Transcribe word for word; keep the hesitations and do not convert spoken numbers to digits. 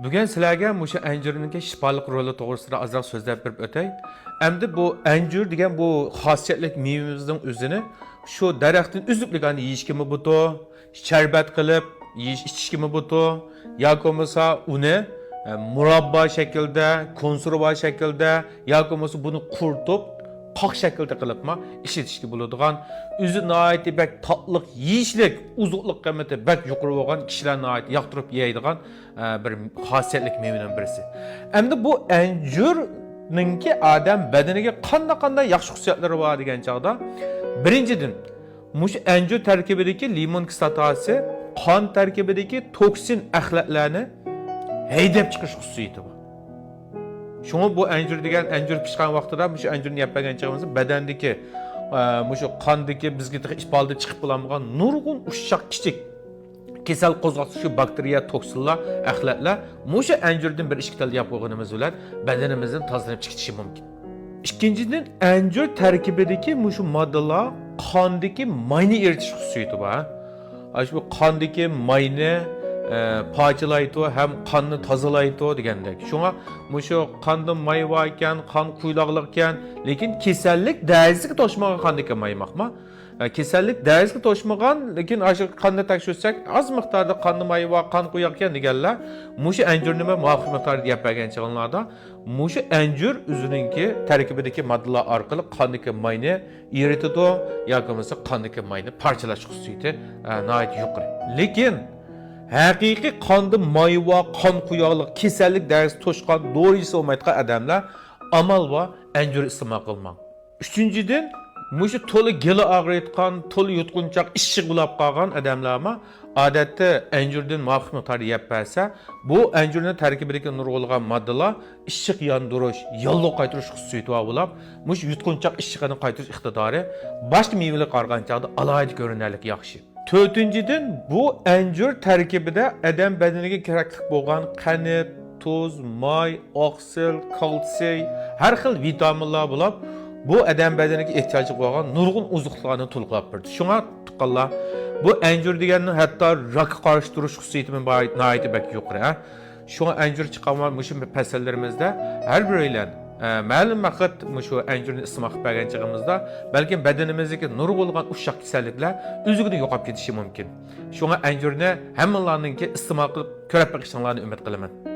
بۈگۈن سىلەرگە مۇشۇ ئەنجۈرنىڭكى شىپالىق رولى توغرىسىدا ئازراق سۆزلەپ بېرىپ ئۆتەي. ئەمدى بۇ ئەنجۈر دېگەن بۇ خاسىيەتلىك مېۋىمىزنىڭ ئۆزىنى شۇ دەرەختىن ئۈزۈپلىكەن يېيىشكىمۇ بولىدۇ، شەربەت قىلىپ يېيىش، ئىچىشكىمۇ بولىدۇ، ياكى بولمىسا ئۇنى، ئە، مۇراببا شەكلىدە، كونسېرۋا شەكلىدە، ياكى بولمىسا بۇنى قۇرۇتۇپ، قاق شەكلىدە قىلىپمۇ ئىشلىتىشكە بولىدىغان، ئۆزى ناھايىتى بەك تاتلىق يېيىشلىك، ئوزۇقلۇق قىممىتى بەك يۇقىرى بولغان، كىشىلەر ناھايىتى ياقتۇرۇپ يەيدىغان، ئە، بىر خاسىيەتلىك مېۋىنىڭ بىرسى. ئەمدى بۇ ئەنجۈرنىڭكى ئادەم بەدىنىگە قانداق-قانداق ياخشى خۇسۇسىيەتلىرى بار دېگەن چاغدا، بىرىنچىدىن، مۇشۇ ئەنجۈر تەركىبىدىكى لىمون كىسلاتاسى قان تەركىبىدىكى توكسىن ئەخلەتلەرنى ھەيدەپ چىقىرىش خۇسۇسىيىتى بار. شۇڭا بۇ ئەنجۈر دېگەن، ئەنجۈر پىشقان ۋاقتىدا مۇشۇ ئەنجۈرنى يەپ بەرگەن چېغىمىزدا بەدەندىكى، ئە، مۇشۇ قاندىكى بىزگە تېخى ئىپادىلىتىپ چىقىپ بولالمىغان نۇرغۇن ئۇششاق كىچىك كېسەل قوزغاقچى شۇ باكتېرىيە، توكسىنلار، ئەخلەتلەر مۇشۇ ئەنجۈردىن بىر ئىككى تال يەپ قويغىنىمىز بىلەن بەدىنىمىزدىن تازىلىنىپ چىقىشى مۇمكىن. ئىككىنچىدىن، ئەنجۈر تەركىبىدىكى مۇشۇ ماددىلار قاندىكى ماينى ئېرىتىش خۇسۇسىيىتى بار. ئاشۇ قاندىكى ماينى، ئە، پارچىلايدۇ ھەم قاننى تازىلايدۇ دېگەندەك. شۇڭا مۇشۇ قاندا ماي باركەن، قان قۇيلاقلىقكەن، لېكىن كېسەللىك دەرىجىسىگە توشمىغان قاندىكى مايماقما. ئە، كېسەللىك دەرىجىسىگە توشمىغان، لېكىن ئاشۇ قاننى تەكشۈرسەك، ئاز مىقداردا قاندا ماي بار، قان قۇياقكەن دېگەنلەر مۇشۇ ئەنجۈرنى مۇۋاپىق مىقداردا يەپ بەرگەن چېغىڭلاردا، مۇشۇ ئەنجۈر ئۆزىنىڭكى تەركىبىدىكى ماددىلار ئارقىلىق قاندىكى ماينى ئېرىتىدۇ ياكى بولمىسا قاندىكى ماينى پارچىلاش خۇسۇسىيىتى، ئە، ناھايىتى يۇقىرى. لېكىن ھەقىقىي قاندا ماي بار، قان قۇياقلىق، كېسەللىك دەرىجىسى توشقان، دورا يېسە بولمايدىغان ئادەملەر ئامال بار ئەنجۈر ئىستېمال قىلماڭ. ئۈچىنچىدىن، مۇشۇ تولا گېلى ئاغرىيدىغان، تولا يۇتقۇنچاق ئىششىق بولاپ قالغان ئادەملەرمۇ ئادەتتە ئەنجۈردىن مۇۋاپىق مىقداردا يەپ بەرسە، بۇ ئەنجۈرنىڭ تەركىبىدىكى نۇرغۇنلىغان ماددىلار ئىششىق ياندۇرۇش، ياللۇغ قايتۇرۇش خۇسۇسىيىتى بار بولۇپ، مۇشۇ يۇتقۇنچاق ئىششىقىنى قايتۇرۇش ئىقتىدارى باشقا مېۋىلەرگە قارىغان چاغدا ئالاھىدە كۆرۈنەرلىك ياخشى. تۆتىنچىدىن، بۇ ئەنجۈر تەركىبىدە ئادەم بەدىنىگە كېرەكلىك بولغان قەنت، تۇز، ماي، ئاقسىل، كالتسىي، ھەر خىل ۋىتامىنلار بولۇپ، بۇ ئادەم بەدىنىگە ئېھتىياجلىق بولغان نۇرغۇن ئوزۇقلۇقلارنى تولۇقلاپ بېرىدۇ. شۇڭا تۇغقانلار، بۇ ئەنجۈر دېگەننىڭ ھەتتا راكقا قارشى تۇرۇش خۇسۇسىيىتىمۇ بار، ناھايىتى بەك يۇقىرى، ھە. شۇڭا ئەنجۈر چىقارما مۇشۇ پەسىللىرىمىزدە ھەر بىرەيلەن، ئە، مەلۇم ۋاقىت مۇشۇ ئەنجۈرنى ئىستېمال قىلىپ بەرگەن چېغىمىزدا، بەلكىم بەدىنىمىزدىكى نۇرغۇنلىغان ئۇششاق كېسەللىكلەر ئۆزلۈكىدىن يوقاپ كېتىشى مۇمكىن. شۇڭا ئەنجۈرنى ھەممىڭلارنىڭكى ئىستېمال قىلىپ كۆرۈپ بېقىشىڭلارنى ئۈمىد قىلىمەن.